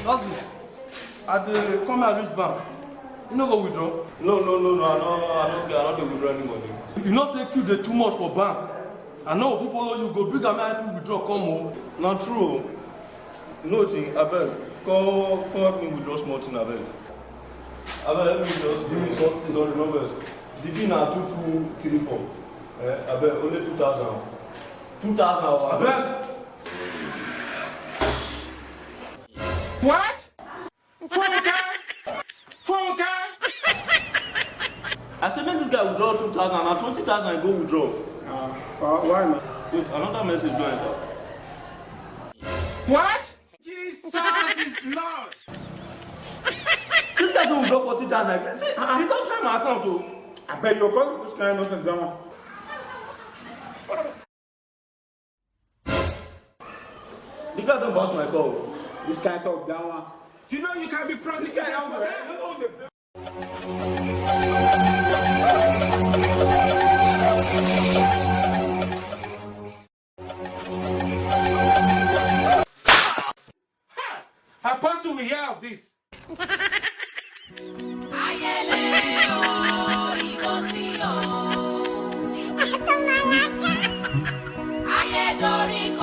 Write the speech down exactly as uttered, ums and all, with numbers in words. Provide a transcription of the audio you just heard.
How's this? I dey come and reach bank. You no go withdraw? No, no, no, no. I no, I no, I no dey withdraw any money. You know say queue dey too much for bank. I no go fit follow you go bring am make I withdraw come o. Na true o. You know wetin? Abeg, come, come help me withdraw small thing, abeg. Abeg, help me just give me something. Sorry, no vex. The bill na two two three four. Eh, abeg, only two thousand. Two thousand, abeg. What? Funke! Funke! I say make this guy withdraw two thousand, na twenty thousand he go withdraw. Ah, why not? Wait, another message don enter. What? Jesus is Lord! This guy don withdraw forty thousand. See, he don try my account o. Abeg, you call which kind nonsense be that one? The guy don bounce my call. This kind talk, that one. You know you can be prosecuted for that. Apostle will hear of this. Ayẹlẹ o, ìbò sí o. Ayé dorí